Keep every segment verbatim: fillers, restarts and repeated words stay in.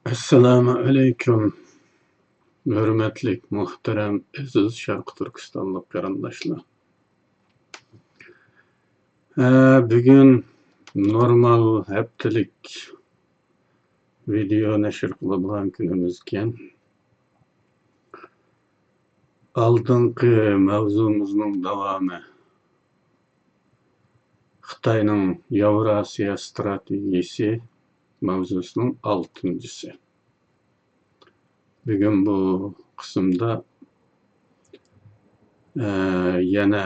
ئەسسالامۇ ئەلەيكۇم، ھۆرمەتلىك، مۇھتەرەم، ئەزىز شەرقىي تۈركىستانلىق قېرىنداشلار. ھە، بۈگۈن نورمال ھەپتىلىك ۋىدېئو نەشر قىلىدىغان كۈنىمىزكەن. ئالدىنقى ماۋزۇمىزنىڭ داۋامى، خىتاينىڭ ياۋراسىيا ستراتېگىيىسى ماۋزۇسىنىڭ ئالتىنچىسى. بۈگۈن بۇ قىسىمدا، ئە، يەنە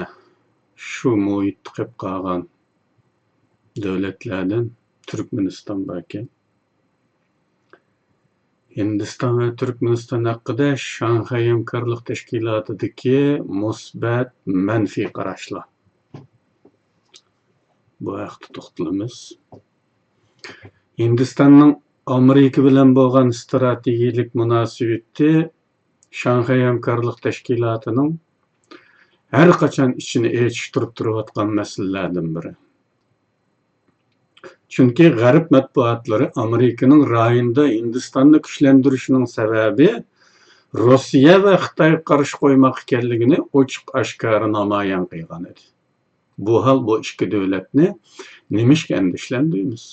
شۇ مۇھىتتا قېلىپ قالغان دۆلەتلەردىن تۈركمەنىستان باركەن. ھىندىستان ۋە تۈركمەنىستان ھەققىدە شاڭخەي ھەمكارلىق تەشكىلاتىدىكى مۇسبەت، مەنپىي قاراشلار. بۇ ھەقتە توختىلىمىز. ھىندىستاننىڭ ئامېرىكا بىلەن بولغان ستراتېگىيەلىك مۇناسىۋىتى شاڭخەي ھەمكارلىق تەشكىلاتىنىڭ ھەر قاچان ئىچىنى ئېچىشتۇرۇپ تۇرۇۋاتقان مەسىلىلەردىن بىرى. چۈنكى غەرب مەتبۇئاتلىرى ئامېرىكىنىڭ رايوندا ھىندىستاننى كۈچلەندۈرۈشىنىڭ سەۋەبى روسىيە ۋە خىتايغا قارشى قويماق ئىكەنلىكىنى ئوچۇق ئاشكارا نامايان قىلغان ئىدى. بۇ ھال بۇ ئىككى دۆلەتنى نېمىشقا ئەندىشىلەندۈرىمىز؟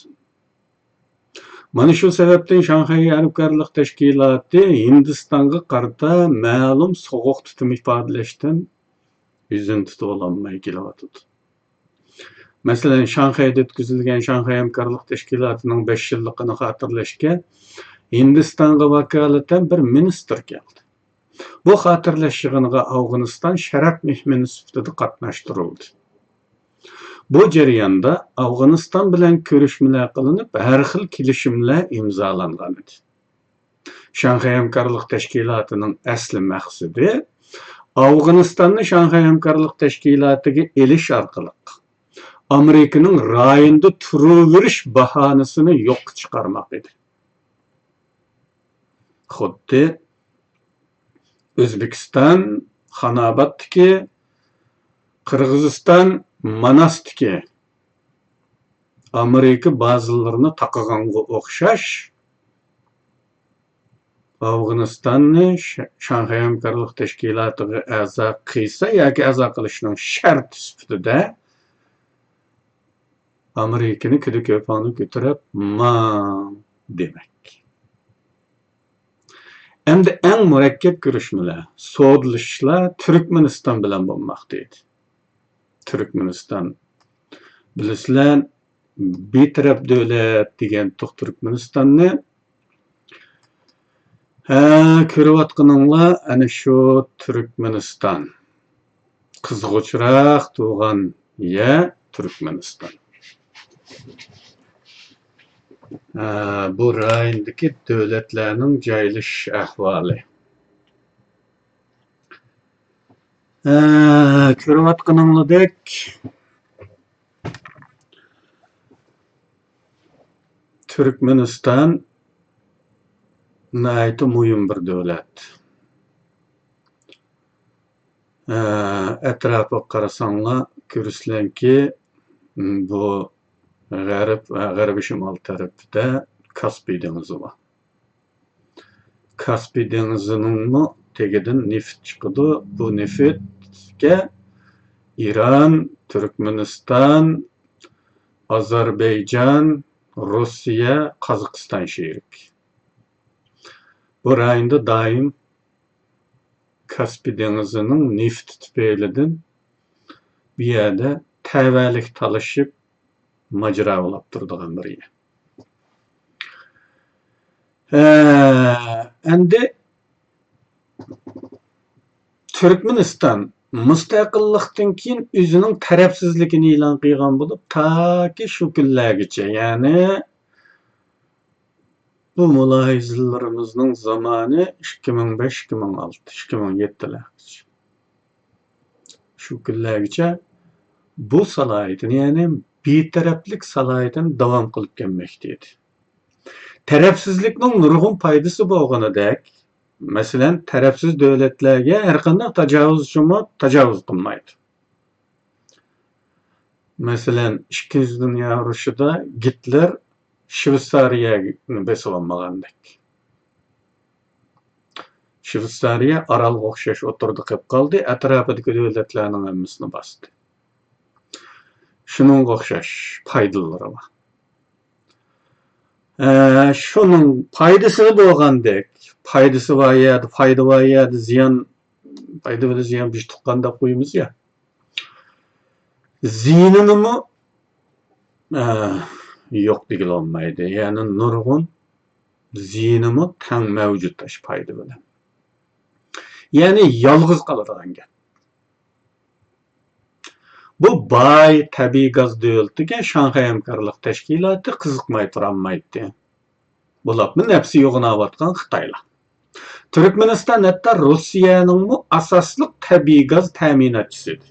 مانا شۇ سەۋەبتىن شاڭخەي ھەمكارلىق تەشكىلاتى ھىندىستانغا قارىتا مەلۇم سوغۇق تۇتۇم ئىپادىلەشتىن يۈزىنى تۇتۇۋالالماي كېلىۋاتىدۇ. مەسىلەن، شاڭخەيدە ئۆتكۈزۈلگەن شاڭخەي ھەمكارلىق تەشكىلاتىنىڭ بەش يىللىقىنى خاتىرىلەشكە ھىندىستانغا ۋاكالىتەن بىر مىنىستىر كەلدى. بۇ خاتىرىلەش يىغىنىغا ئافغانىستان شەرەپ مېھمىنى سۈپىتىدە قاتناشتۇرۇلدى. بۇ جەرياندا ئافغانىستان بىلەن كۆرۈشمىلەر قىلىنىپ، ھەر خىل كېلىشىملەر ئىمزالانغان ئىدى. شاڭخەي ھەمكارلىق تەشكىلاتىنىڭ ئەسلى مەقسىتى ئافغانىستاننى شاڭخەي ھەمكارلىق تەشكىلاتىغا ئېلىش ئارقىلىق ئامېرىكىنىڭ رايوندا تۇرۇۋېرىش باھانىسىنى يوققا چىقارماق ئىدى. خۇددى ئۆزبېكىستان خانئابادتىكى، قىرغىزىستان ماناستىكى ئامېرىكا بازىلىرىنى تاقىغانغا ئوخشاش، ئافغانىستاننى ش-، شاڭخەي ھەمكارلىق تەشكىلاتىغا ئەزا قىلسا ياكى ئەزا قىلىشنىڭ شەرتى سۈپىتىدە ئامېرىكىنى كۈدە كۆپۈڭنى كۆتۈرۈپ ماڭ دېمەك. ئەمدى ئەڭ مۇرەككەپ كۆرۈشمىلەر، سودىلىشىشلار تۈركمەنىستان بىلەن بولماقتا ئىدى. تۈركمەنىستان، بىلىسىلەر، بىتەرەپ دۆلەت دېگەنتۇق تۈركمەنىستاننى. ھە، كۆرۈۋاتقىنىڭلار ئەنە شۇ تۈركمەنىستان. قىزغۇچراق تۇرغان يەر تۈركمەنىستان. ھە، بۇ رايوندىكى دۆلەتلەرنىڭ جايلىشىش ئەھۋالى. ھە، كۆرۈۋاتقىنىڭلاردەك، تۈركمەنىستان ناھايىتى مۇھىم بىر دۆلەت. ئە، ئەتراپىغا قارىساڭلار كۆرىسىلەركى، بۇ غەرب، غەربىي شىمال تەرىپىدە كاسپىي دېڭىزى بار. كاسپىي دېڭىزىنىڭمۇ تېگىدىن نېفىت چىقىدۇ. بۇ نېفىتكە ئىران، تۈركمەنىستان، ئازەربەيجان، روسىيە، قازاقىستان شېرىك. بۇ رايوندا دائىم كاسپىي دېڭىزىنىڭ نېفىتى تۈپەيلىدىن بۇ يەردە تەۋەلىك تالىشىپ، ماجىرا ئويناپ تۇرىدىغان بىر يەر. ھە، ئەمدى تۈركمەنىستان مۇستەقىللىقتىن كېيىن ئۆزىنىڭ تەرەپسىزلىكىنى ئېلان قىلغان بولۇپ، تاكى شۇ كۈنلەرگىچە، يەنى بۇ مۇلاھىزىلىرىمىزنىڭ زامانى ئىككى مىڭ بەش، ئىككى مىڭ ئالتە، ئىككى مىڭ يەتتىلەرگىچە. شۇ كۈنلەرگىچە بۇ سالاھىيىتىنى، يەنى بىتەرەپلىك سالاھىيىتىنى داۋام قىلىپ كەلمەكتە ئىدى. تەرەپسىزلىكنىڭ نۇرغۇن پايدىسى بولغىنىدەك، مەسىلەن، تەرەپسىز دۆلەتلەرگە ھەرقانداق تاجاۋۇزچىمۇ تاجاۋۇز قىلمايدۇ. مەسىلەن، ئىككىنچى دۇنيا ئۇرۇشىدا گىتلېر شۋېتسارىيەنى بېسىۋالمىغاندەك. شۋېتسارىيە ئارالغا ئوخشاش ئوتتۇرىدا قېلىپ قالدى، ئەتراپىدىكى دۆلەتلەرنىڭ ھەممىسىنى باستى. شۇنىڭغا ئوخشاش پايدىلىرى بار. ئە، شۇنىڭ پايدىسى بولغاندەك، پايدىسى بار يەردە پايدا، بار يەردە زىيان، پايدا بىلەن زىيان بىر تۇغقان دەپ قويىمىز يا. زىيىنىنىمۇ، ئە، يوق دېگىلى بولمايدۇ. يەنى نۇرغۇن زىيىنىمۇ تەڭ مەۋجۇت ئاشۇ پايدا بىلەن. يەنى يالغۇز قالىدىغان گەپ. بۇ باي تەبىئىي گاز دۆلىتىگە شاڭخەي ھەمكارلىق تەشكىلاتى قىزىقماي تۇرالمايتتى. بولۇپمۇ نەپسى يوغىناۋاتقان خىتايلار. تۈركمەنىستان ھەتتا روسىيەنىڭمۇ ئاساسلىق تەبىئىي گاز تەمىناتچىسى ئىدى.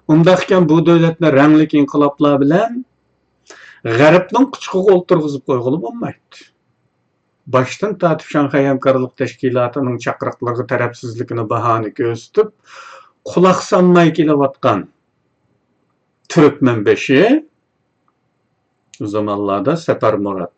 ئۇنداق ئىكەن، بۇ دۆلەتنى رەڭلىك ئىنقىلابلار بىلەن غەربنىڭ قۇچىقىغا ئولتۇرغۇزۇپ قويغىلى بولمايتتى. باشتىن تارتىپ شاڭخەي ھەمكارلىق تەشكىلاتىنىڭ چاقىرىقلىرىغا تەرەپسىزلىكىنى باھانە كۆرسىتىپ، قۇلاق سالماي كېلىۋاتقان تۈركمەن بېشى، ئۇ زامانلاردا سەپەرمۇرات،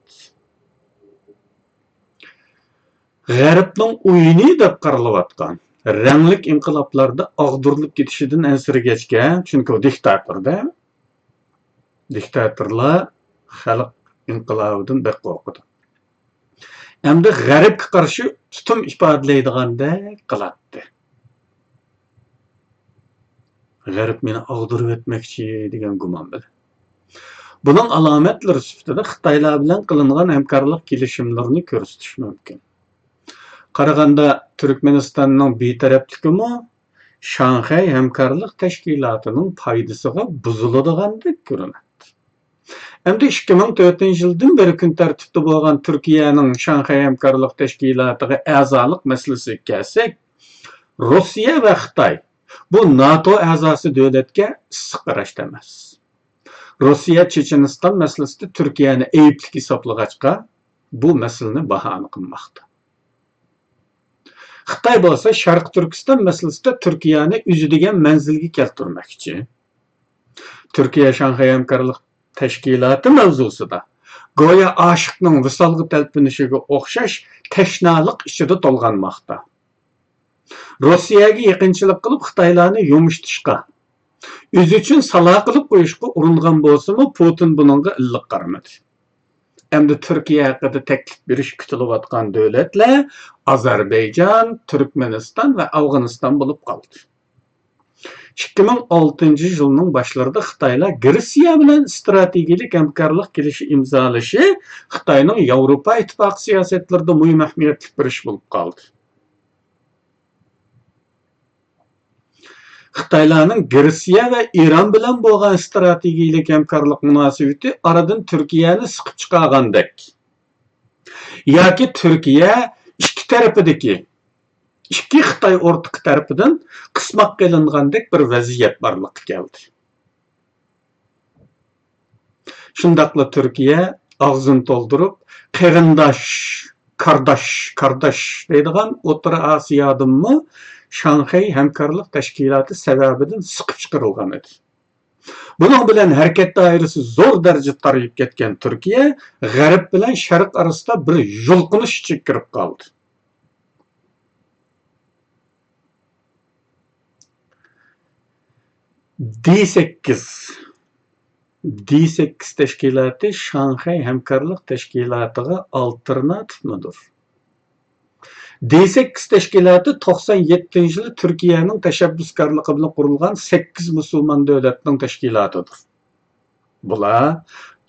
غەربنىڭ ئويۇنى دەپ قارىلىۋاتقان رەڭلىك ئىنقىلابلاردا ئاغدۇرۇلۇپ كېتىشىدىن ئەنسىرىگەچكە، چۈنكى ئۇ دىكتاتور-دە، دىكتاتورلار خەلق ئىنقىلابىدىن بەك قورقىدۇ. ئەمدى غەربكە قارشى تۇتۇم ئىپادىلەيدىغاندەك قىلاتتى. غەرب مېنى ئاغدۇرۇۋەتمەكچى دېگەن گۇمان بىلەن. بۇنىڭ ئالامەتلىرى سۈپىتىدە خىتايلار بىلەن قىلىنغان ھەمكارلىق كېلىشىملىرىنى كۆرسىتىش مۇمكىن. قارىغاندا، تۈركمەنىستاننىڭ بىتەرەپلىكىمۇ شاڭخەي ھەمكارلىق تەشكىلاتىنىڭ پايدىسىغا بۇزۇلىدىغاندەك كۆرۈنەتتى. ئەمدى ئىككى مىڭ تۆتىنچى يىلدىن بېرى كۈن تەرتىپتە بولغان تۈركىيەنىڭ شاڭخەي ھەمكارلىق تەشكىلاتىغا ئەزالىق مەسىلىسىگە كەلسەك، روسىيە ۋە خىتاي بۇ ناتو ئەزاسى دۆلەتكە ئىسسىق قاراشتا ئەمەس. روسىيە چېچېنىستان مەسىلىسىدە تۈركىيەنى ئەيىبلىك ھېسابلىغاچقا، بۇ مەسىلىنى باھانە قىلماقتا. خىتاي بولسا شەرقىي تۈركىستان مەسىلىسىدە تۈركىيەنى ئۈزىدىگەن مەنزىلگە كەلتۈرمەكچى. تۈركىيە شاڭخەي ھەمكارلىق تەشكىلاتى مەۋزۇسىدا گويا ئاشىقنىڭ ۋىسالغا تەلپۈنۈشىگە ئوخشاش تەشنالىق ئىچىدە تولغانماقتا. روسىيەگە يېقىنچىلىق قىلىپ، خىتايلارنى يۇمشىتىشقا، ئۆزى ئۈچۈن سالا قىلىپ قويۇشقا ئۇرۇنغان بولسىمۇ، پۇتىن بۇنىڭغا ئىللىق قارىمىدى. ئەمدى تۈركىيە ھەققىدە تەكلىپ بېرىش كۈتۈلۈۋاتقان دۆلەتلەر ئازەربەيجان، تۈركمەنىستان ۋە ئافغانىستان بولۇپ قالدى. ئىككى مىڭ ئالتىنچى يىلنىڭ باشلىرىدا خىتايلار گرېتسىيە بىلەن ئىستراتېگىيەلىك ھەمكارلىق كېلىشىشى ئىمزالىشى خىتاينىڭ ياۋروپا ئىتتىپاقى سىياسەتلىرىدە مۇھىم ئەھمىيەتلىك بىر ئىش بولۇپ قالدى. خىتايلارنىڭ گرېتسىيە ۋە ئىران بىلەن بولغان ئىستراتېگىيەلىك ھەمكارلىق مۇناسىۋىتى ئارىدىن تۈركىيەنى سىقىپ چىقارغاندەك ياكى تۈركىيە ئىككى تەرىپىدىكى ئىككى خىتاي ئورتىقى تەرىپىدىن قىسماققا ئېلىنغاندەك بىر ۋەزىيەت بارلىققا كەلدى. شۇنداقلا تۈركىيە ئاغزىنى تولدۇرۇپ، قېرىنداش، كارداش، كارداش دەيدىغان ئوتتۇرا ئاسىيادىنمۇ شاڭخەي ھەمكارلىق تەشكىلاتى سەۋەبىدىن سىقىپ چىقىرىلغان ئىدى. بۇنىڭ بىلەن ھەرىكەت دائىرىسى زور دەرىجىدە تارىيىپ كەتكەن تۈركىيە غەرب بىلەن شەرق ئارىسىدا بىر يۇلقۇنۇش ئىچىگە كىرىپ قالدى. دى سەككىز، دى سەككىز تەشكىلاتى شاڭخەي ھەمكارلىق تەشكىلاتىغا ئالتېرناتىپمىدۇر؟ دى سەككىز تەشكىلاتى توقسان يەتتىنچى يىلى تۈركىيەنىڭ تەشەببۇسكارلىقى بىلەن قۇرۇلغان سەككىز مۇسۇلمان دۆلەتنىڭ تەشكىلاتىدۇر. بۇلار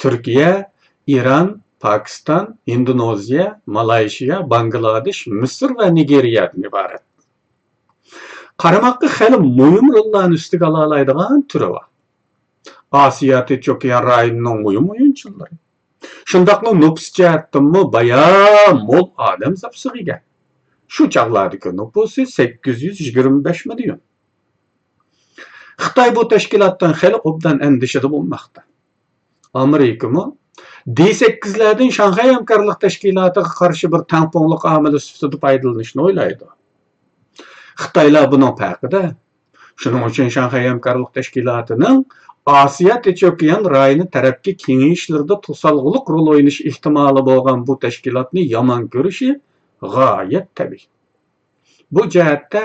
تۈركىيە، ئىران، پاكىستان، ھىندونېزىيە، مالايشىيا، باڭگلادېش، مىسىر ۋە نىگېرىيەدىن ئىبارەت. قارىماققا خېلى مۇھىم روللارنى ئۈستىگە ئالالايدىغان تۈرى بار. ئاسىيا تىنچ ئوكيان رايونىنىڭ مۇھىم ئويۇنچىلىرى. شۇنداقلا نوپۇس جەھەتتىنمۇ بايا مول ئادەم زاپىسىغا ئىگە. شۇ چاغلاردىكى نوپۇسى سەككىز يۈز يىگىرمە بەش مىليون. خىتاي بۇ تەشكىلاتتىن خېلى ئوبدان ئەندىشىدە بولماقتا. ئامېرىكىمۇ دى سەككىزلەردىن شاڭخەي ھەمكارلىق تەشكىلاتىغا قارشى بىر تەڭپۇڭلۇق ئامىلى سۈپىتىدە پايدىلىنىشنى ئويلايدۇ. خىتايلار بۇنىڭ پەرقىدە، شۇنىڭ ئۈچۈن شاڭخەي ھەمكارلىق تەشكىلاتىنىڭ ئاسىيا تىنچ ئوكيان رايونى تەرەپكە كېڭىيىشلىرىدا توسالغۇلۇق رول ئوينىشى ئېھتىمالى بولغان بۇ تەشكىلاتنى يامان كۆرۈشى غايەت تەبىئىي. بۇ جەھەتتە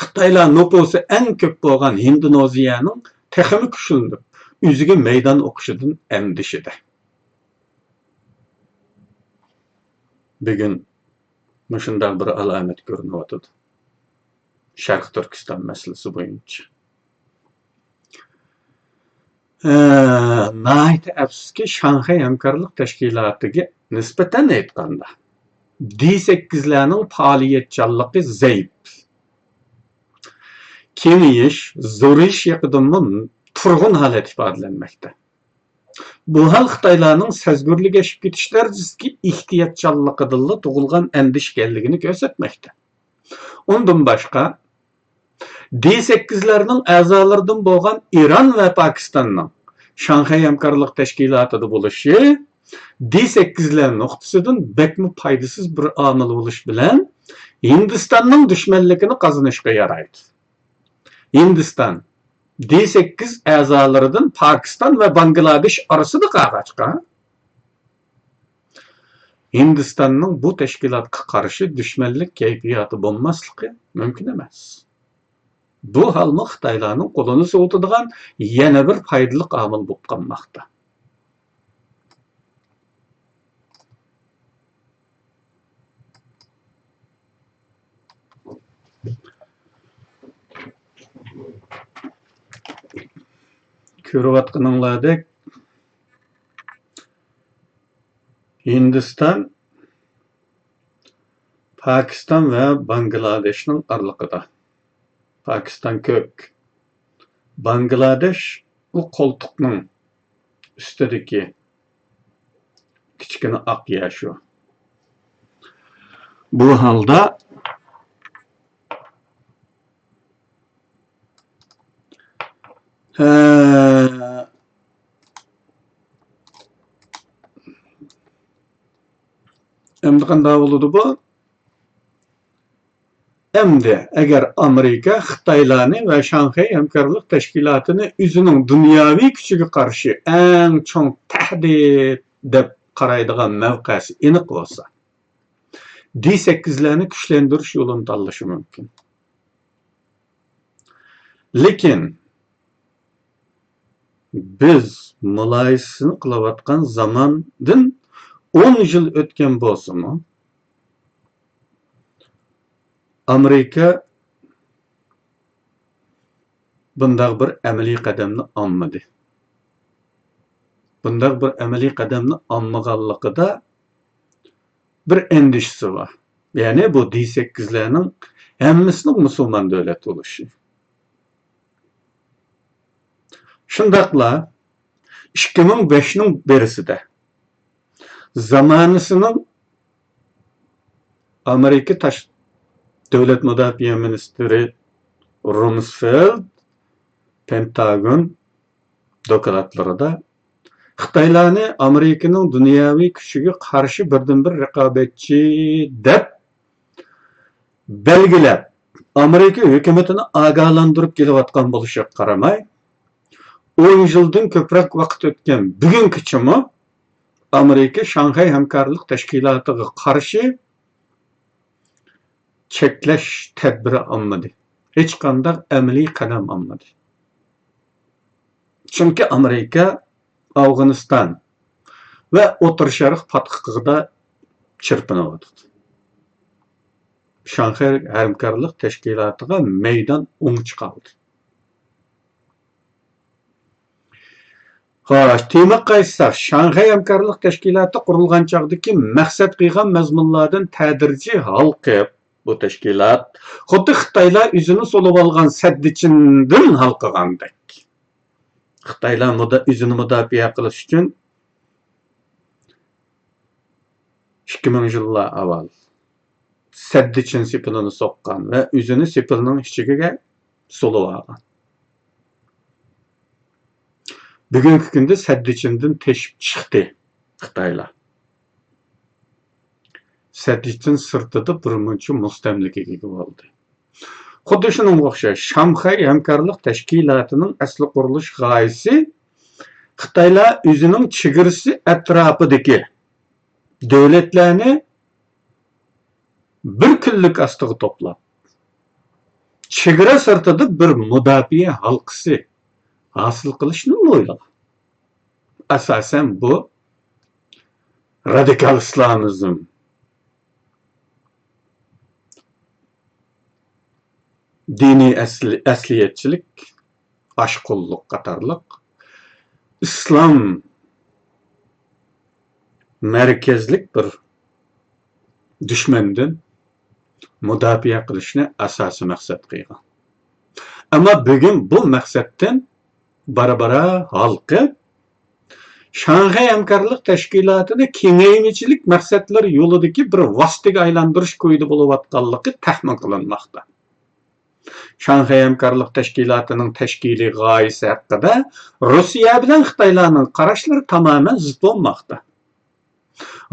خىتايلار نوپۇسى ئەڭ كۆپ بولغان ھىندونېزىيەنىڭ تېخىمۇ كۈچلىنىپ، ئۆزىگە مەيدان ئوقۇشىدىن ئەندىشىدە. بۈگۈن مۇشۇنداق بىر ئالامەت كۆرۈنۈۋاتىدۇ شەرقىي تۈركىستان مەسىلىسى بويىچە. ئە، ناھايىتى ئەپسۇسكى، شاڭخەي ھەمكارلىق تەشكىلاتىغا نىسبەتەن ئېيتقاندا، دى سەككىزلەرنىڭ پائالىيەتچانلىقى زەئىپ. كېڭىيىش، زورىيىش يېقىدىنمۇ تۇرغۇن ھالەت ئىپادىلەنمەكتە. بۇ ھال خىتايلارنىڭ سەزگۈرلۈككە ئېشىپ كېتىش دەرىجىسىدىكى ئېھتىياتچانلىقىدىنلا تۇغۇلغان ئەندىشە ئىكەنلىكىنى كۆرسەتمەكتە. ئۇندىن باشقا، دى سەككىزلەرنىڭ ئەزالىرىدىن بولغان ئىران ۋە پاكىستاننىڭ شاڭخەي ھەمكارلىق تەشكىلاتىدا بولۇشى دى سەككىزلەر نۇقتىسىدىن بەكمۇ پايدىسىز بىر ئامىل بولۇش بىلەن ھىندىستاننىڭ دۈشمەنلىكىنى قازىنىشقا يارايدۇ. ھىندىستان دى سەككىز ئەزالىرىدىن پاكىستان ۋە بانگلادېش ئارىسىدا قالغاچقا، ھىندىستاننىڭ بۇ تەشكىلاتقا قارشى دۈشمەنلىك كەيپىياتى بولماسلىقى مۇمكىن ئەمەس. بۇ ھالمۇ خىتايلارنىڭ قولىنى سوۋۇتىدىغان يەنە بىر پايدىلىق ئامىل بولۇپ قالماقتا. كۆرۈۋاتقىنىڭلاردەك، ھىندىستان پاكىستان ۋە بانگلادېشنىڭ ئارىلىقىدا. پاكىستان كۆك. بانگلادېش ئۇ قولتۇقنىڭ ئۈستىدىكى كىچىككىنە ئاق يەر شۇ. بۇ ھالدا، ھە، ئەمدى قانداق بولىدۇ بۇ؟ ئەمدى ئەگەر ئامېرىكا خىتايلارنى ۋە شاڭخەي ھەمكارلىق تەشكىلاتىنى ئۆزىنىڭ دۇنياۋى كۈچىگە قارشى ئەڭ چوڭ تەھدىت دەپ قارايدىغان مەۋقەسى ئېنىق بولسا، دى سەككىزلەرنى كۈچلەندۈرۈش يولىنى تاللىشى مۇمكىن. لېكىن بىز مۇلاھىزىسىنى قىلىۋاتقان زاماندىن ئون يىل ئۆتكەن بولسىمۇ، ئامېرىكا بۇنداق بىر ئەمەلىي قەدەمنى ئالمىدى. بۇنداق بىر ئەمەلىي قەدەمنى ئالمىغانلىقىدا بىر ئەندىشىسى بار. يەنى بۇ دى سەككىزلەرنىڭ ھەممىسىنىڭ مۇسۇلمان دۆلەت بولۇشى. شۇنداقلا ئىككى مىڭ بەشنىڭ بىرسىدە زامانىسىنىڭ ئامېرىكا تاش-، دۆلەت مۇداپىئە مىنىستىرى رۇمسفېلد پېنتاگون دوكلاتلىرىدا خىتايلارنى ئامېرىكىنىڭ دۇنياۋى كۈچىگە قارشى بىردىنبىر رىقابەتچى دەپ بەلگىلەپ، ئامېرىكا ھۆكۈمىتىنى ئاگاھلاندۇرۇپ كېلىۋاتقان بولۇشىغا قارىماي، ئون يىلدىن كۆپرەك ۋاقىت ئۆتكەن بۈگۈنگىچىمۇ ئامېرىكا شاڭخەي ھەمكارلىق تەشكىلاتىغا قارشى چەكلەش تەدبىرى ئالمىدى. ھېچقانداق ئەمەلىي قەدەم ئالمىدى. چۈنكى ئامېرىكا ئافغانىستان ۋە ئوتتۇرا شەرق پاتقىقىدا چىرپىنىۋاتىدۇ. شاڭخەي ھەمكارلىق تەشكىلاتىغا مەيدان ئوڭچە قالدى. خوش، تېمىغا قايتساق، شاڭخەي ھەمكارلىق تەشكىلاتى قۇرۇلغان چاغدىكى مەقسەت قىلغان مەزمۇنلاردىن تەدرىجىي ھالقىپ، بۇ تەشكىلات خۇددى خىتايلار ئۆزىنى سولىۋالغان سەددىچىندىن ھالقىغاندەك. خىتايلار مۇدا-، ئۆزىنى مۇداپىئە قىلىش ئۈچۈن ئىككى مىڭ يىللار ئاۋۋال سەددىچىن سېپىلىنى سوققان ۋە ئۆزىنى سېپىلنىڭ ئىچىگە سولىۋالغان. بۈگۈنكى كۈندە سەددىچىندىن تېشىپ چىقتى خىتايلار. سەددىچىن سىرتىدا بىرمۇنچە مۇستەملىكىگە ئىگە بولدى. خۇددى شۇنىڭغا ئوخشاش، شاڭخەي ھەمكارلىق تەشكىلاتىنىڭ ئەسلى قۇرۇلۇش غايىسى خىتايلار ئۆزىنىڭ چېگرىسى ئەتراپىدىكى دۆلەتلەرنى بىر كۈنلۈك ئاستىغا توپلاپ، چېگرا سىرتىدا بىر مۇداپىئە ھالقىسى ھاسىل قىلىشنى ئويلىغان. ئاساسەن بۇ رادىكال ئىسلامىزم، دىنىي ئەسلى-، ئەسلىيەتچىلىك، ئاشقۇنلۇق قاتارلىق ئىسلام مەركەزلىك بىر دۈشمەندىن مۇداپىئە قىلىشنى ئاساسىي مەقسەت قىلغان. ئەمما بۈگۈن بۇ مەقسەتتىن بارا-بارا ھالقىپ، شاڭخەي ھەمكارلىق تەشكىلاتىنى كېڭەيمىچىلىك مەقسەتلىرى يولىدىكى بىر ۋاسىتىگە ئايلاندۇرۇش كويىدا بولۇۋاتقانلىقى تەخمىن قىلىنماقتا. شاڭخەي ھەمكارلىق تەشكىلاتىنىڭ تەشكىلىي غايىسى ھەققىدە روسىيە بىلەن خىتايلارنىڭ قاراشلىرى تامامەن زىت بولماقتا.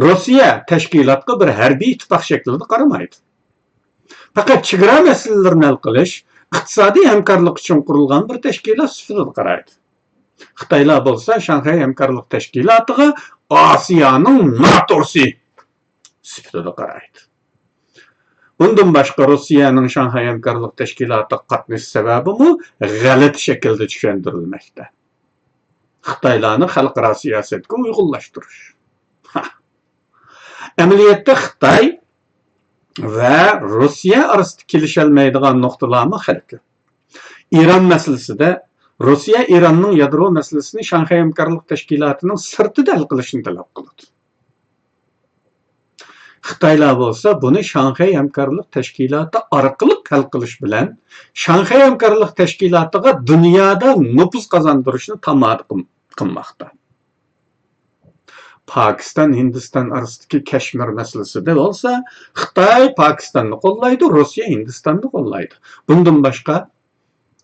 روسىيە تەشكىلاتقا بىر ھەربىي ئىتتىپاق شەكلىدە قارىمايدۇ. پەقەت چېگرا مەسىلىلىرىنى ھەل قىلىش، ئىقتىسادىي ھەمكارلىق ئۈچۈن قۇرۇلغان بىر تەشكىلات سۈپىتىدە قارايدۇ. خىتايلار بولسا شاڭخەي ھەمكارلىق تەشكىلاتىغا ئاسىيانىڭ ناتوسى سۈپىتىدە قارايدۇ. بۇندىن باشقا، روسىيەنىڭ شاڭخەي ھەمكارلىق تەشكىلاتىغا قاتنىشىش سەۋەبىمۇ غەلىتە شەكىلدە چۈشەندۈرۈلمەكتە. خىتايلارنى خەلقئارا سىياسەتكە ئۇيغۇنلاشتۇرۇش. ھا. ئەمەلىيەتتە خىتاي ۋە روسىيە ئارىسىدا كېلىشەلمەيدىغان نۇقتىلارمۇ خېلى كۆپ. ئىران مەسىلىسىدە روسىيە ئىراننىڭ يادرو مەسىلىسىنى شاڭخەي ھەمكارلىق تەشكىلاتىنىڭ سىرتىدا ھەل قىلىشنى تەلەپ قىلىدۇ. خىتايلار بولسا بۇنى شاڭخەي ھەمكارلىق تەشكىلاتى ئارقىلىق ھەل قىلىش بىلەن، شاڭخەي ھەمكارلىق تەشكىلاتىغا دۇنيادا نوپۇز قازاندۇرۇشنى تامادە قىل-، قىلماقتا. پاكىستان، ھىندىستان ئارىسىدىكى كەشمىر مەسىلىسىدە بولسا، خىتاي پاكىستاننى قوللايدۇ، روسىيە ھىندىستاننى قوللايدۇ. بۇندىن باشقا،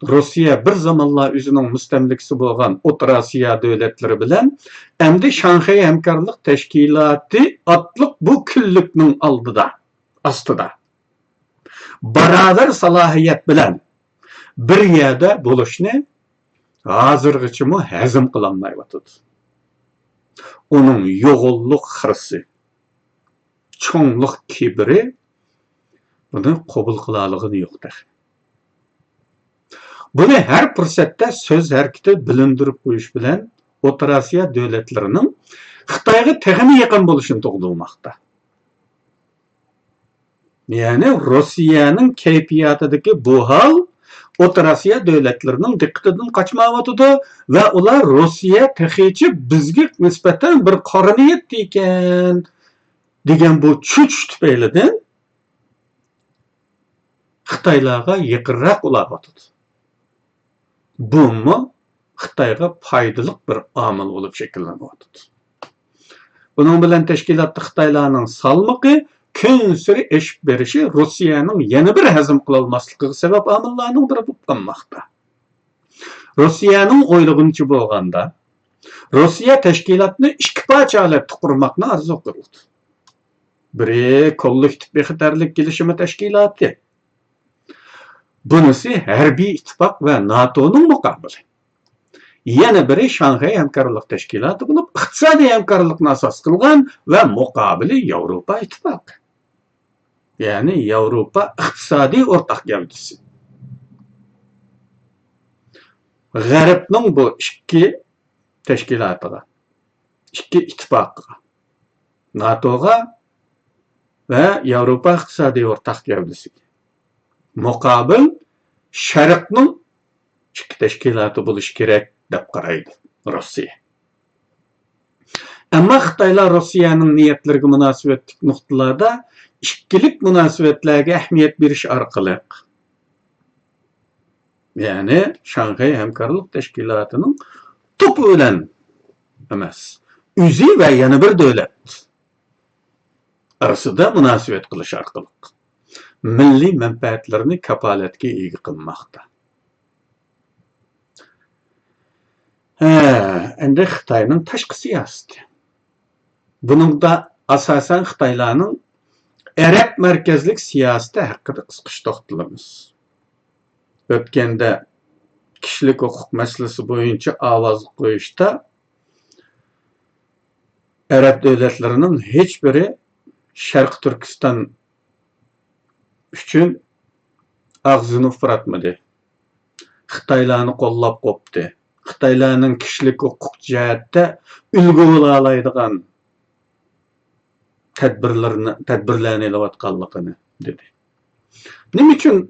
روسىيە بىر زامانلار ئۆزىنىڭ مۇستەملىكىسى بولغان ئوتتۇرا ئاسىيا دۆلەتلىرى بىلەن ئەمدى شاڭخەي ھەمكارلىق تەشكىلاتى ئاتلىق بۇ كۈنلۈكنىڭ ئالدىدا، ئاستىدا، باراۋەر سالاھىيەت بىلەن بىر يەردە بولۇشنى ھازىرغىچىمۇ ھەزىم قىلالمايۋاتىدۇ. ئۇنىڭ يوغانلىق خىرىسى، چوڭلۇق كىبىرى بۇنى قوبۇل قىلالىغىنى يوق تېخى. بۇنى ھەر پۇرسەتتە سۆز ھەرىكىتى بىلىندۈرۈپ قويۇش بىلەن ئوتتۇرا ئاسىيا دۆلەتلىرىنىڭ خىتايغا تېخىمۇ يېقىن بولۇشىنى تۇغدۇرماقتا. يەنى روسىيەنىڭ كەيپىياتىدىكى بۇ ھال ئوتتۇرا ئاسىيا دۆلەتلىرىنىڭ دىققىتىدىن قاچمايۋاتىدۇ ۋە ئۇلار روسىيە تېخىچە بىزگە نىسبەتەن بىر قارا نىيەتتە ئىكەن دېگەن بۇ چۆچۈش تۈپەيلىدىن خىتايلارغا يېقىنراق ئۇلاۋاتىدۇ. بۇمۇ خىتايغا پايدىلىق بىر ئامىل بولۇپ شەكىللىنىۋاتىدۇ. بۇنىڭ بىلەن تەشكىلاتتا خىتايلارنىڭ سالمىقى كۈنسېرى ئېشىپ بېرىشى روسىيەنىڭ يەنە بىر ھەزىم قىلالماسلىقىغا سەۋەب ئامىللارنىڭ بىرى بولۇپ قالماقتا. روسىيەنىڭ ئويلىغىنىچە بولغاندا، روسىيە تەشكىلاتنى ئىككى پارچە ھالەتتە قۇرماقنى ئارزۇ قىلىدۇ. بىرى كوللېكتىپ بىخەتەرلىك كېلىشىمى تەشكىلاتى. بۇنىسى ھەربىي ئىتتىپاق ۋە ناتونىڭ مۇقابىلى. يەنە بىرى شاڭخەي ھەمكارلىق تەشكىلاتى بولۇپ، ئىقتىسادىي ھەمكارلىقنى ئاساس قىلغان ۋە مۇقابىلى ياۋروپا ئىتتىپاقى. يەنى ياۋروپا ئىقتىسادىي ئورتاق گەۋدىسى. غەربنىڭ بۇ ئىككى تەشكىلاتىغا، ئىككى ئىتتىپاقىغا، ناتوغا ۋە ياۋروپا ئىقتىسادىي ئورتاق گەۋدىسىگە مۇقابىل شەرقنىڭ ئىككى تەشكىلاتى بولۇشى كېرەك دەپ قارايدۇ روسىيە. ئەمما خىتايلار روسىيەنىڭ نىيەتلىرىگە مۇناسىۋەتلىك نۇقتىلاردا ئىككىلىك مۇناسىۋەتلەرگە ئەھمىيەت بېرىش ئارقىلىق، يەنى شاڭخەي ھەمكارلىق تەشكىلاتىنىڭ توپى بىلەن ئەمەس، ئۆزى ۋە يەنە بىر دۆلەت ئارىسىدا مۇناسىۋەت قىلىش ئارقىلىق مىللىي مەنپەئەتلىرىنى كاپالەتكە ئىگە قىلماقتا. ھە، ئەمدى خىتاينىڭ تاشقى سىياسىتى. بۇنىڭدا ئاساسەن خىتايلارنىڭ ئەرەب مەركەزلىك سىياسىتى ھەققىدە قىسقىچە توختىلىمىز. ئۆتكەندە كىشىلىك ھوقۇق مەسىلىسى بويىچە ئاۋاز قويۇشتا ئەرەب دۆلەتلىرىنىڭ ھېچبىرى شەرقىي تۈركىستان ئۈچۈن ئاغزىنى ئۇپراتمىدى. خىتايلارنى قوللاپ قوپتى. خىتايلارنىڭ كىشىلىك ھوقۇق جەھەتتە ئۈلگە بولالايدىغان تەدبىرلىرىنى، تەدبىرلەرنى ئېلىۋاتقانلىقىنى دېدى. نېمە ئۈچۈن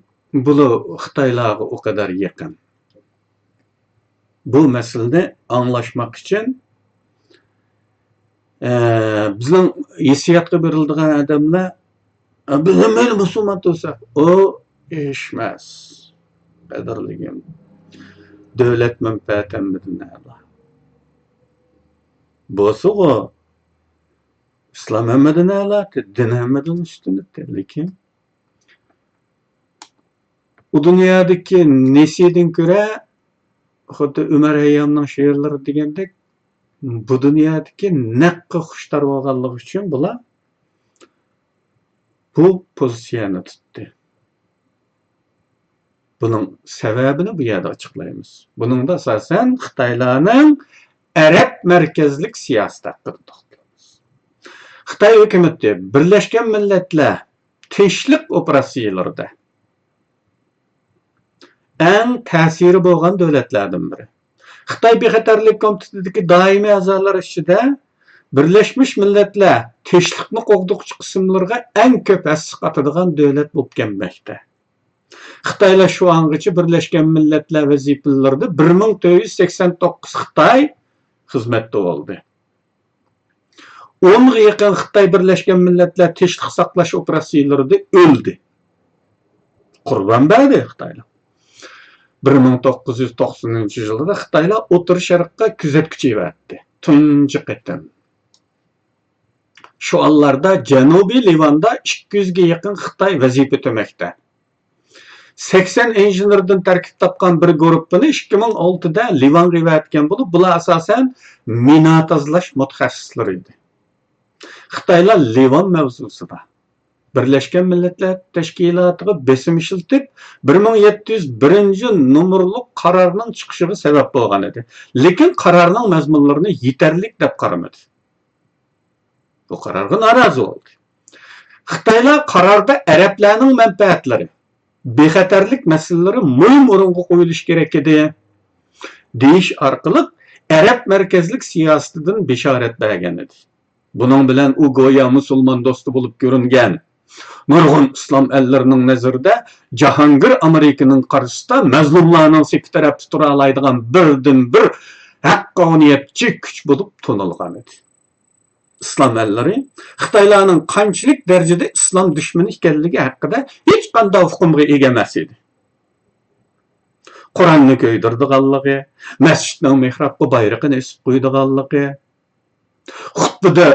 بۇلار خىتايلارغا ئۇ قەدەر يېقىن؟ بۇ مەسىلىنى ئاڭلاشماق ئۈچۈن، ئە، بىزنىڭ ھېسسىياتقا بېرىلىدىغان ئادەملەر، ئە، بىز ھەممەيلى مۇسۇلمان تۇرساق، ئۇ ئىش ئەمەس، قەدىرلىگەن. دۆلەت مەنپەئەتى ھەممىدىن ئەلا. بولسىغۇ، ئىسلام ھەممىدىن ئەلا، دىن ھەممىدىن ئۈستۈن، لېكىن ئۇ دۇنيادىكى نېسىدىن كۆرە، خۇددى ئۆمەر ھەييامنىڭ شېئىرلىرى دېگەندەك، بۇ دۇنيادىكى نەققە خۇشتار بولغانلىقى ئۈچۈن بۇلار بۇ پوزىتسىيەنى تۇتتى. بۇنىڭ سەۋەبىنى بۇ يەردە ئاچىقلايمىز. بۇنىڭدا ئاساسەن خىتايلارنىڭ ئەرەب مەركەزلىك سىياسىتى ھەققىدە توختىلىمىز. خىتاي ھۆكۈمىتى بىرلەشكەن مىللەتلەر تىنچلىق ئوپېراتسىيىلىرىدا ئەڭ تەسىرى بولغان دۆلەتلەردىن بىرى. خىتاي بىخەتەرلىك كومىتېتىدىكى دائىمىي ئەزالار ئىچىدە بىرلەشمىش مىللەتلەر تىنچلىقنى قوغدىغۇچى قىسىملىرىغا ئەڭ كۆپ ھەسسە قاتىدىغان دۆلەت بولۇپ كەلمەكتە. خىتايلار شۇ ئانغىچە بىرلەشكەن مىللەتلەر ۋەزىپىلىرىدە بىر مىڭ تۆت يۈز سەكسەن توققۇز خىتاي خىزمەتتە بولدى. ئونغا يېقىن خىتاي بىرلەشكەن مىللەتلەر تىنچلىق ساقلاش ئوپېراتسىيىلىرىدە ئۆلدى. قۇربان بەردى خىتايلار. بىر مىڭ توققۇز يۈز توقسىنىنچى يىلىدا خىتايلار ئوتتۇرا شەرققە كۆزەتكۈچى يىبەردى. تۇنجى قېتىم. شۇ ھاللاردا جەنۇبىي لىۋاندا ئىككى يۈزگە يېقىن خىتاي ۋەزىپە ئۆتىمەكتە. سەكسەن ئىنژېنېردىن تەركىب تاپقان بىر گۇرۇپپىنى ئىككى مىڭ ئالتىدە لىۋانغا يىبەرتكەن بولۇپ، بۇلار ئاساسەن مىنا تازىلاش مۇتەخەسسىسلىرى ئىدى. خىتايلار لىۋان مەۋزۇسىدا بىرلەشكەن مىللەتلەر تەشكىلاتىغا بېسىم ئىشلىتىپ، بىر مىڭ يەتتە يۈز بىرىنچى نومۇرلۇق قارارنىڭ چىقىشىغا سەۋەب بولغان ئىدى. لېكىن قارارنىڭ مەزمۇنلىرىنى يېتەرلىك دەپ قارىمىدى. بۇ قارارغا نارازى بولدى. خىتايلار قاراردا ئەرەبلەرنىڭ مەنپەئەتلىرى، بىخەتەرلىك مەسىلىلىرى مۇھىم ئورۇنغا قويۇلۇشى كېرەك ئىدى، دېيىش ئارقىلىق ئەرەب مەركەزلىك سىياسىتىدىن بېشارەت بەرگەن ئىدى. بۇنىڭ بىلەن ئۇ گويا مۇسۇلمان دوستى بولۇپ كۆرۈنگەن. نۇرغۇن ئىسلام ئەللىرىنىڭ نەزىرىدە جاھانگىر ئامېرىكىنىڭ قارشىسىدا مەزلۇملارنىڭ سېپى تەرەپتە تۇرالايدىغان بىردىنبىر ھەققانىيەتچى كۈچ بولۇپ تونۇلغان ئىدى. ئىسلام ئەللىرى خىتايلارنىڭ قانچىلىك دەرىجىدە ئىسلام دۈشمىنى ئىكەنلىكى ھەققىدە ھېچقانداق ئۇقۇمغا ئىگە ئەمەس ئىدى. قۇرئاننى كۆيدۈرىدىغانلىقى، مەسچىتنىڭ مېھرابقا بايرىقىنى ئېسىپ قويىدىغانلىقى، خۇتبىدە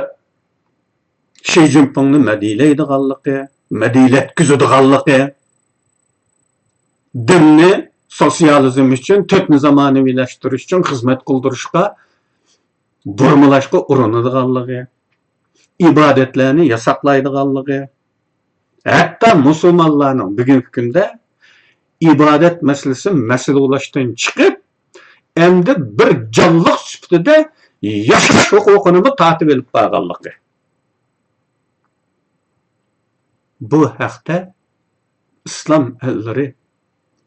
شى جىنپىڭنى مەدھىيلەيدىغانلىقى، مەدھىيلەتكۈزىدىغانلىقى، دىننى سوتسىيالىزم ئۈچۈن، تۆتنى زامانىۋىلاشتۇرۇش ئۈچۈن خىزمەت قىلدۇرۇشقا بۇرمىلاشقا ئۇرۇنىدىغانلىقى، ئىبادەتلەرنى ياساقلايدىغانلىقى، ھەتتا مۇسۇلمانلارنىڭ بۈگۈنكى كۈندە ئىبادەت مەسىلىسى مەسىلە بولۇشتىن چىقىپ، ئەمدى بىر جانلىق سۈپىتىدە ياشاش ھوقۇقىنىمۇ تارتىۋېلىپ بارغانلىقى. بۇ ھەقتە ئىسلام ئەللىرى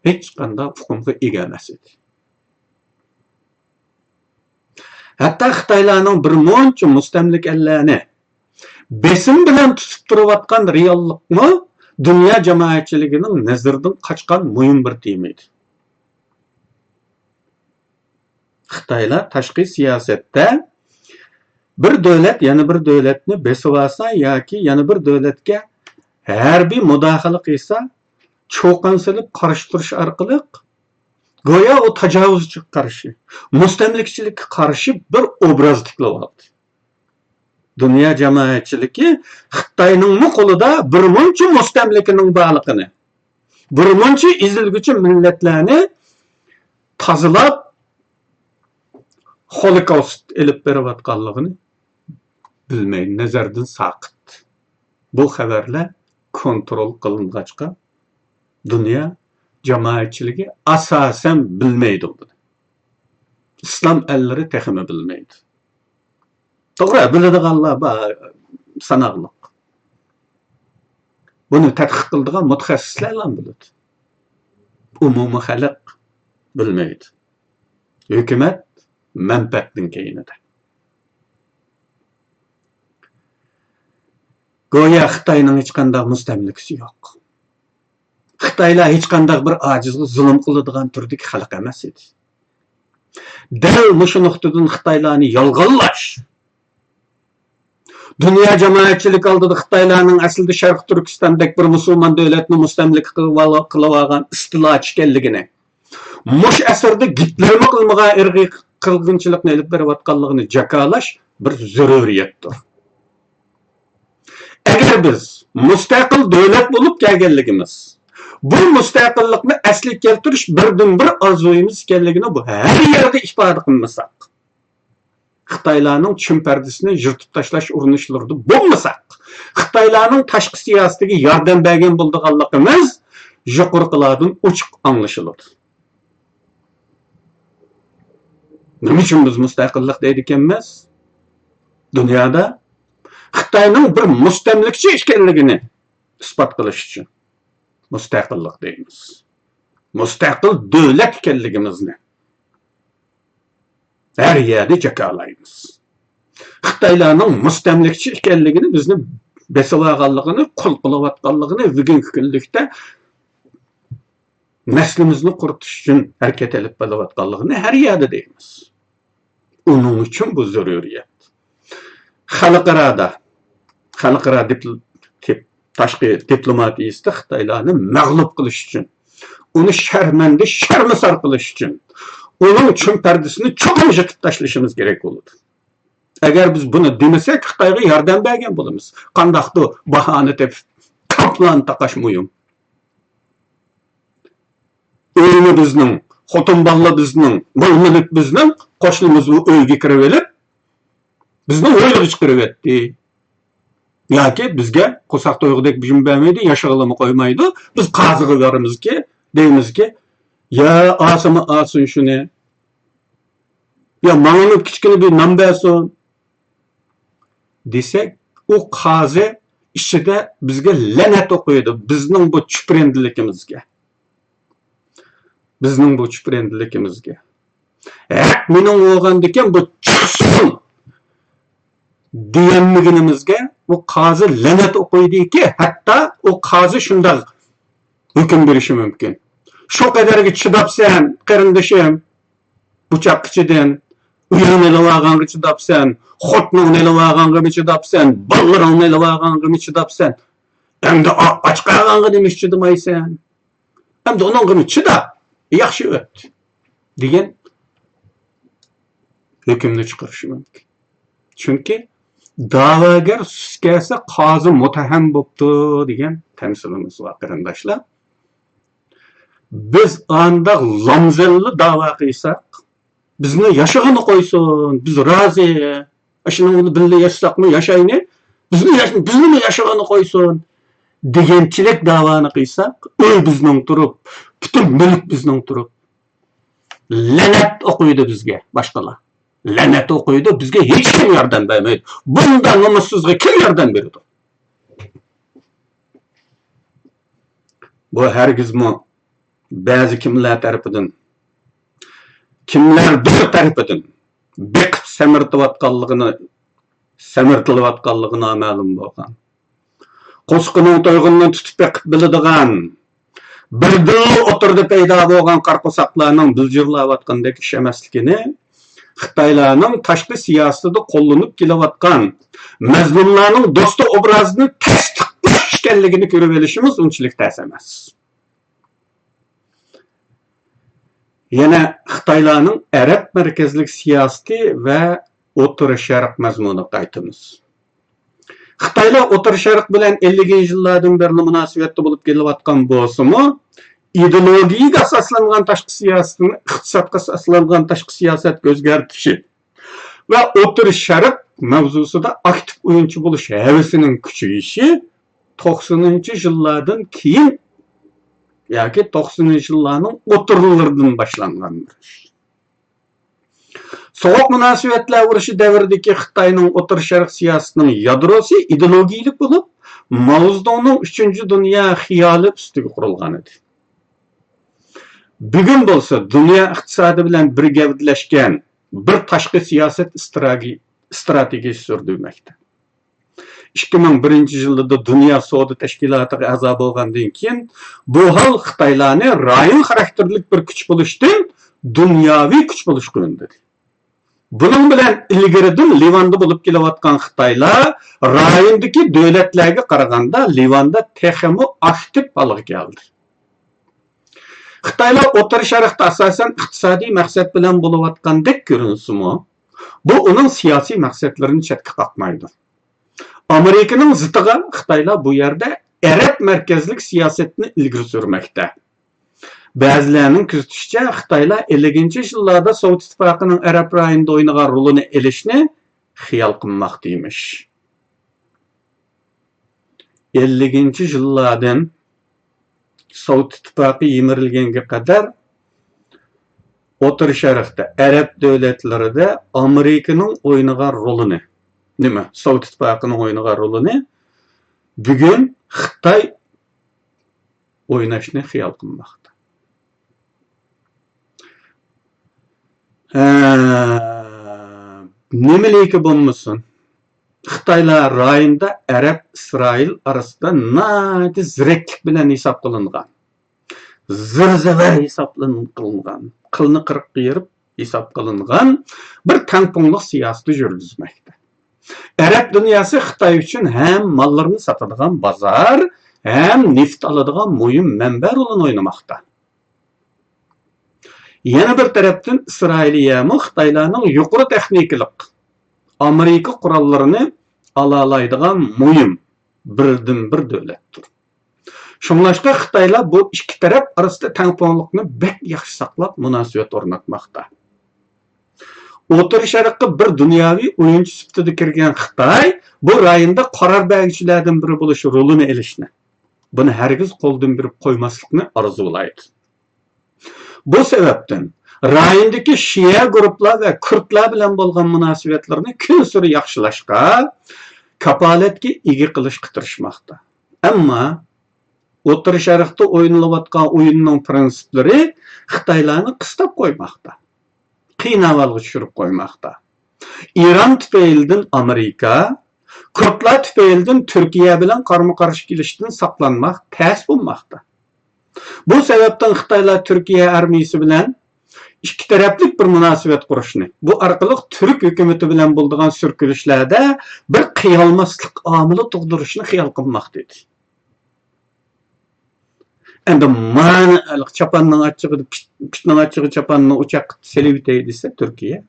ھېچقانداق ئۇقۇمغا ئىگە ئەمەس ئىدى. ھەتتا خىتايلارنىڭ بىر مۇنچە مۇستەملىكە ئەللەرنى بېسىم بىلەن تۇتۇپ تۇرۇۋاتقان رېئاللىقمۇ دۇنيا جامائەتچىلىكىنىڭ نەزىرىدىن قاچقان مۇھىم بىر تېما ئىدى. خىتايلار تاشقى سىياسەتتە بىر دۆلەت يەنە بىر دۆلەتنى بېسىۋالسا ياكى يەنە بىر دۆلەتكە ھەربىي مۇداخىلە قىلسا، چۇقان سېلىپ قارشى تۇرۇش ئارقىلىق، گويا ئۇ تاجاۋۇزچىغا قارشى، مۇستەملىكىچىلىككە قارشى بىر ئوبراز تىكلىۋالدى. دۇنيا جامائەتچىلىكى خىتاينىڭمۇ قولىدا بىر مۇنچە مۇستەملىكىنىڭ بارلىقىنى، بىر مۇنچە ئېزىلگۈچى مىللەتلەرنى تازىلاپ، خولوكاست ئېلىپ بېرىۋاتقانلىقىنى بىلمەي، نەزەردىن ساقىت. بۇ خەۋەرلەر كونترول قىلىنغاچقا، دۇنيا جامائەتچىلىكى ئاساسەن بىلمەيدۇ بۇنى. ئىسلام ئەللىرى تېخىمۇ بىلمەيدۇ. توغرا، بىلىدىغانلار بار، ساناقلىق. بۇنى تەتقىق قىلىدىغان مۇتەخەسسىسلەرلا بىلىدۇ. ئومۇمىي خەلق بىلمەيدۇ. ھۆكۈمەت مەنپەئەتنىڭ كەينىدە. گويا خىتاينىڭ ھېچقانداق مۇستەملىكىسى يوق. خىتايلار ھېچقانداق بىر ئاجىزغا زۇلۇم قىلىدىغان تۈردىكى خەلق ئەمەس ئىدى. دەل مۇشۇ نۇقتىدىن خىتايلارنى يالغانلاش، دۇنيا جامائەتچىلىكى ئالدىدا خىتايلارنىڭ ئەسلىدە شەرقىي تۈركىستاندەك بىر مۇسۇلمان دۆلەتنى مۇستەملىكە قىلىۋال-، قىلىۋالغان ئىستىلاچى ئىكەنلىكىنى، مۇشۇ ئەسىردە گىتلېرمۇ قىلمىغان ئىرقىي قىرغىنچىلىقنى ئېلىپ بېرىۋاتقانلىقىنى جاكارلاش بىر زۆرۈرىيەتتۇر. ئەگەر بىز مۇستەقىل دۆلەت بولۇپ كەلگەنلىكىمىز، بۇ مۇستەقىللىقنى ئەسلىگە كەلتۈرۈش بىردىنبىر ئارزۇيىمىز ئىكەنلىكىنى بۇ ھەر يەردە ئىپادە قىلمىساق، خىتايلارنىڭ چىن پەردىسىنى يىرتىپ تاشلاش ئۇرۇنۇشلىرىدا بولمىساق، خىتايلارنىڭ تاشقى سىياسىتىگە ياردەم بەرگەن بولىدىغانلىقىمىز يۇقىرىقىلاردىن ئوچۇق ئاڭلىشىلىدۇ. نېمە ئۈچۈن بىز مۇستەقىللىق دەيدىكەنمىز؟ دۇنيادا خىتاينىڭ بىر مۇستەملىكىچى ئىكەنلىكىنى ئىسپات قىلىش ئۈچۈن مۇستەقىللىق دەيمىز. مۇستەقىل دۆلەت ئىكەنلىكىمىزنى ھەر يەردە جاكارلايمىز. خىتايلارنىڭ مۇستەملىكىچى ئىكەنلىكىنى، بىزنى بېسىۋالغانلىقىنى، قۇل قىلىۋاتقانلىقىنى، بۈگۈنكى كۈنلۈكتە نەسلىمىزنى قۇرۇتۇش ئۈچۈن ھەرىكەت ئېلىپ بېرىۋاتقانلىقىنى ھەر يەردە دەيمىز. ئۇنىڭ ئۈچۈن بۇ زۆرۈرىيەت. خەلقئارادا، خەلقئارا دىپل-، تىپ-، تاشقى دىپلوماتىيىسىدە خىتايلارنى مەغلۇپ قىلىش ئۈچۈن، ئۇنى شەرمەندە، شەرمىسار قىلىش ئۈچۈن، ئۇنىڭ چىن پەردىسىنى چوقۇم يىرتىپ تاشلىشىمىز كېرەك بولىدۇ. ئەگەر بىز بۇنى دېمىسەك، خىتايغا ياردەم بەرگەن بولىمىز. قانداقتۇ باھانە تېپىپ، كاپلان تاقاش مۇھىم. ئۆيمۇ بىزنىڭ، خوتۇن بالىلار بىزنىڭ، مال مۈلۈك بىزنىڭ، قوشنىمىز بۇ ئۆيگە كىرىۋېلىپ، بىزنىڭ ھويلىغا چىقىرىۋەتتى. ياكى بىزگە قورساق تويغۇدەك بىر نېمە بەرمەيدۇ، ياشىغىلىمۇ قويمايدۇ. بىز قازىغا بارىمىزكى، دەيمىزكى، يا ئالسىمۇ ئالسۇن شۇنى، يا ماڭىمۇ كىچىككىنە بىر نان بەرسۇن دېسەك، ئۇ قازى ئىچىدە بىزگە لەنەت ئوقۇيدۇ، بىزنىڭ بۇ چۈپرەندىلىكىمىزگە. بىزنىڭ بۇ چۈپرەندىلىكىمىزگە. ھەق مېنىڭ بولغاندىكىن بۇ چىقسۇن دېيەلمىگىنىمىزگە ئۇ قازى لەنەت ئوقۇيدىكى، ھەتتا ئۇ قازى شۇنداق ھۆكۈم بېرىشى مۇمكىن. شۇ قەدەرگە چىداپسەن، قېرىندىشىم، بۇ چاغقىچىدىن ئۆيۈڭنى ئېلىۋالغانغا چىداپسەن، خوتۇنۇڭنى ئېلىۋالغانغىمۇ چىداپسەن، بالىلىرىڭنى ئېلىۋالغانغىمۇ چىداپسەن. ئەمدى ئا-، ئاچ قالغانغا نېمىشقا چىدىمايسەن؟ ئەمدى ئۇنىڭغىمۇ چىدا، ياخشى ئۆت، دېگەن ھۆكۈمنى چىقىرىشى مۇمكىن. چۈنكى دەۋاگەر سۇس كەلسە، قازى مۇتتەھەم بوپتۇ، دېگەن تەمسىلىمىز بار، قېرىنداشلار. بىز ئانداق لامزەللە دەۋا قىلساق، بىزنى ياشىغىنى قويسۇن، بىز رازى. ئاشۇنىڭ بىلەن بىللە ياشىساقمۇ ياشايلى، بىزنى ياش-، بىزنىمۇ ياشىغىنى قويسۇن دېگەنچىلىك دەۋانى قىلساق، ئۆي بىزنىڭ تۇرۇپ، پۈتۈن مۈلۈك بىزنىڭ تۇرۇپ، لەنەت ئوقۇيدۇ بىزگە باشقىلار. لەنەت ئوقۇيدۇ، بىزگە ھېچكىم ياردەم بەرمەيدۇ. بۇنداق نومۇسسىزغا كىم ياردەم بېرىدۇ؟ بۇ ھەرگىزمۇ بەزى كىملەر تەرىپىدىن، كىملەردۇر تەرىپىدىن بېقىپ سەمرىتىۋاتقانلىقىنى، سەمرىتىلىۋاتقانلىقى نامەلۇم بولغان، قوسۇقىنىڭ تويغىنىنى تۇتۇپ بېقىپ بىلىدىغان، بىردىنلا ئوتتۇرىدا پەيدا بولغان قارا قورساقلارنىڭ بىلجىرلاۋاتقاندەك ئىش ئەمەسلىكىنى، خىتايلارنىڭ تاشقى سىياسىتىدە قوللىنىپ كېلىۋاتقان مەزلۇملارنىڭ دوستى ئوبرازىنى تەستىقلاش ئىكەنلىكىنى كۆرۈۋېلىشىمىز ئۇنچىلىك تەس ئەمەس. يەنە خىتايلارنىڭ ئەرەب مەركەزلىك سىياسىتى ۋە ئوتتۇرا شەرق مەزمۇنىغا قايتىمىز. خىتايلار ئوتتۇرا شەرق بىلەن ئەللىكىنچى يىللاردىن بېرى مۇناسىۋەتتە بولۇپ كېلىۋاتقان بولسىمۇ، ئىدېئولوگىيەگە ئاساسلانغان تاشقى سىياسىتىنى ئىقتىسادقا ئاساسلانغان تاشقى سىياسەتكە ئۆزگەرتىشى ۋە ئوتتۇرا شەرق مەۋزۇسىدا ئاكتىپ ئويۇنچى بولۇش ھەۋىسىنىڭ كۈچىيىشى توقسىنىنچى يىللاردىن كېيىن ياكى توقسىنىنچى يىللارنىڭ ئوتتۇرىلىرىدىن باشلانغان بىر ئىش. سوغۇق مۇناسىۋەتلەر ئۇرۇشى دەۋرىدىكى خىتاينىڭ ئوتتۇرا شەرق سىياسىتىنىڭ يادروسى ئىدېئولوگىيىلىك بولۇپ، ماۋزېدۇڭنىڭ ئۈچىنچى دۇنيا خىيالى ئۈستىگە قۇرۇلغان ئىدى. بۈگۈن بولسا دۇنيا ئىقتىسادى بىلەن بىر گەۋدىلەشكەن بىر تاشقى سىياسەت ئىستراگى-، ئىستراتېگىيىسى سۈردۈرمەكتە. ئىككى مىڭ بىرىنچى يىلدا دۇنيا سودا تەشكىلاتىغا ئەزا بولغاندىن كېيىن، بۇ ھال خىتايلارنى رايون خاراكتېرلىك بىر كۈچ بولۇشتىن دۇنياۋى كۈچ بولۇشقا ئۈندىدى. بۇنىڭ بىلەن ئىلگىرىدىن لىۋاندا بولۇپ كېلىۋاتقان خىتايلار رايوندىكى دۆلەتلەرگە قارىغاندا لىۋاندا تېخىمۇ ئاكتىپ ھالغا كەلدى. خىتايلار ئوتتۇرا شەرقتە ئاساسەن ئىقتىسادىي مەقسەت بىلەن بولۇۋاتقاندەك كۆرۈنسىمۇ، بۇ ئۇنىڭ سىياسىي مەقسەتلىرىنى چەتكە قاقمايدۇ. ئامېرىكىنىڭ زىتىغا خىتايلار بۇ يەردە ئەرەب مەركەزلىك سىياسەتنى ئىلگىرى سۈرمەكتە. بەزىلەرنىڭ كۆزىتىشىچە، خىتايلار ئەللىكىنچى يىللاردا سوۋېت ئىتتىپاقىنىڭ ئەرەب رايونىدا ئوينىغان رولىنى ئېلىشنى خىيال قىلماقتا ئىمىش. ئەللىكىنچى يىللاردىن سوۋېت ئىتتىپاقى يىمىرىلگەنگە قەدەر ئوتتۇرا شەرقتە ئەرەب دۆلەتلىرىدە ئامېرىكىنىڭ ئوينىغان رولىنى، نېمە، سوۋېت ئىتتىپاقىنىڭ ئوينىغان رولىنى بۈگۈن خىتاي ئويناشنى خىيال قىلماقتا. ھە، نېمىلىكى بولمىسۇن، خىتايلار رايوندا ئەرەب ئىسرائىل ئارىسىدا ناھايىتى زېرەكلىك بىلەن ھېساب قىلىنغان، زىرزەۋە ھېساب قىلىنغان، قىلنى قىرىققا يېرىپ ھېساب قىلىنغان بىر تەڭپۇڭلۇق سىياسىتى يۈرگۈزمەكتە. ئەرەب دۇنياسى خىتاي ئۈچۈن ھەم ماللىرىنى ساتىدىغان بازار، ھەم نېفىت ئالىدىغان مۇھىم مەنبە رولىنى ئوينىماقتا. يەنە بىر تەرەپتىن، ئىسرائىلىيەمۇ خىتايلارنىڭ يۇقىرى تېخنىكىلىق ئامېرىكا قوراللىرىنى ئالالايدىغان مۇھىم بىردىنبىر دۆلەتتۇر. شۇڭلاشقا خىتايلار بۇ ئىككى تەرەپ ئارىسىدا تەڭپۇڭلۇقنى بەك ياخشى ساقلاپ، مۇناسىۋەت ئورناتماقتا. ئوتتۇرا شەرققە بىر دۇنياۋى ئويۇنچى سۈپىتىدە كىرگەن خىتاي بۇ رايوندا قارار بەرگۈچىلەردىن بىرى بولۇش رولىنى ئېلىشنى، بۇنى ھەرگىز قولدىن بېرىپ قويماسلىقنى ئارزۇلايدۇ. بۇ سەۋەبتىن رايوندىكى شىئە گۇرۇپپىلار ۋە كۇردلار بىلەن بولغان مۇناسىۋەتلىرىنى كۈنسېرى ياخشىلاشقا كاپالەتكە ئىگە قىلىشقا تىرىشماقتا. ئەمما ئوتتۇرا شەرقتە ئوينىلىۋاتقان ئويۇننىڭ پىرىنسىپلىرى خىتايلارنى قىستاپ قويماقتا، قىيىن ئەھۋالغا چۈشۈرۈپ قويماقتا. ئىران تۈپەيلىدىن ئامېرىكا، كۇردلار تۈپەيلىدىن تۈركىيە بىلەن قارمۇ قارشى كېلىشتىن ساقلانماق تەس بولماقتا. بۇ سەۋەبتىن خىتايلار تۈركىيە ئارمىيىسى بىلەن ئىككى تەرەپلىك بىر مۇناسىۋەت قۇرۇشنى، بۇ ئارقىلىق تۈرك ھۆكۈمىتى بىلەن بولىدىغان سۈركىلىشلەردە بىر قىيالماسلىق ئامىلى تۇغدۇرۇشنى خىيال قىلماقتا ئىدى. ئەمدى مانا چاپاننىڭ ئاچچىقىدا، پىت-، پىتنىڭ ئاچچىقى چاپاننى ئوچاققا سېلىۋېتەي دېسە تۈركىيە،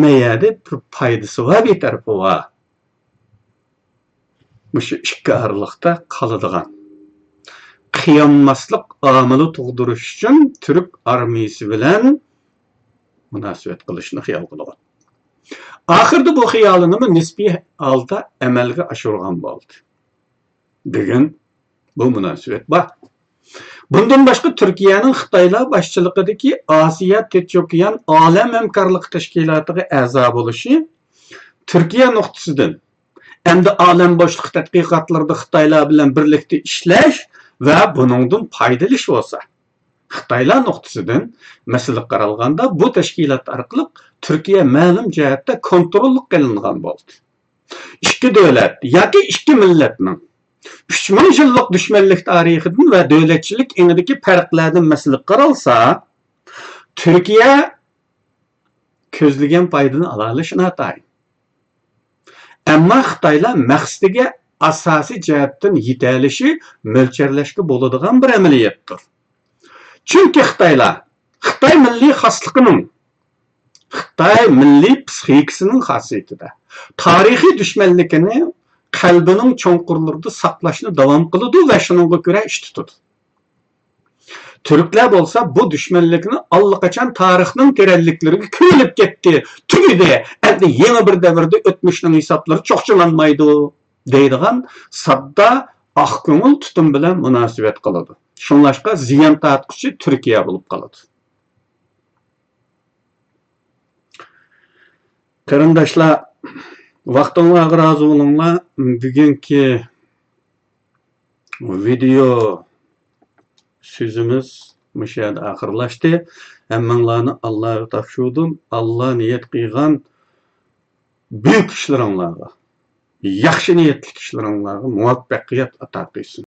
مەيەدە بىر پايدىسى بار، بىر تەرىپى بار. مۇشۇ ئىككى ئارىلىقتا قالىدىغان، قىيالماسلىق ئامىلى تۇغدۇرۇش ئۈچۈن تۈرك ئارمىيىسى بىلەن مۇناسىۋەت قىلىشنى خىيال قىلىدۇ. ئاخىرىدا بۇ خىيالىنىمۇ نىسپىي ھالدا ئەمەلگە ئاشۇرغان بولدى. بۈگۈن بۇ مۇناسىۋەت بار. بۇندىن باشقا، تۈركىيەنىڭ خىتايلار باشچىلىقىدىكى ئاسىيا تىنچ ئوكيان ئالەم ھەمكارلىقى تەشكىلاتىغا ئەزا بولۇشى تۈركىيە نۇقتىسىدىن ئەمدى ئالەم بوشلۇقى تەتقىقاتلىرىدا خىتايلار بىلەن بىرلىكتە ئىشلەش ۋە بۇنىڭدىن پايدىلىنىش بولسا، خىتايلار نۇقتىسىدىن مەسىلىگە قارالغاندا، بۇ تەشكىلات ئارقىلىق تۈركىيە مەلۇم جەھەتتە كونتروللۇق قىلىنغان بولدى. ئىككى دۆلەت ياكى ئىككى مىللەتنىڭ ئۈچ مىڭ يىللىق دۈشمەنلىك تارىخىدىن ۋە دۆلەتچىلىك ئېڭىدىكى پەرقلەردىن مەسىلىگە قارالسا، تۈركىيە كۆزلىگەن پايدىنى ئالالىشى ناتايىن. ئەمما خىتايلار مەقسىتىگە ئاساسىي جەھەتتىن يېتەلىشى مۆلچەرلەشكە بولىدىغان بىر ئەمەلىيەتتۇر. چۈنكى خىتايلار خىتاي مىللىي خاسلىقىنىڭ، خىتاي مىللىي پسىخىكىسىنىڭ خاسىيىتىدە تارىخىي دۈشمەنلىكىنى قەلبىنىڭ چوڭقۇرلىرىدا ساقلاشنى داۋام قىلىدۇ ۋە شۇنىڭغا كۆرە ئىش تۇتىدۇ. تۈركلەر بولسا بۇ دۈشمەنلىكنى ئاللىقاچان تارىخنىڭ تېرەنلىكلىرىگە كۆمۈلۈپ كەتتى، تۈگىدى، ئەمدى يېڭى بىر دەۋردە ئۆتمۈشنىڭ ھېسابلىرى چوقچىلانمايدۇ دەيدىغان ساددا، ئاق كۆڭۈل تۇتۇم بىلەن مۇناسىۋەت قىلىدۇ. شۇڭلاشقا زىيان تارتقۇچى تۈركىيە بولۇپ قالىدۇ. قېرىنداشلار، ۋاقتىڭلارغا رازى بولۇڭلار. بۈگۈنكى ۋىدېئو سۆزىمىز مۇشۇ يەردە ئاخىرلاشتى. ھەممىڭلارنى ئاللاغا تاپشۇردۇم. ئاللا نىيەت قىلغان بۈيۈك ئىشلىرىڭلارغا، ياخشى نىيەتلىك ئىشلىرىڭلارغا مۇۋەپپەقىيەت ئاتا قىلسۇن.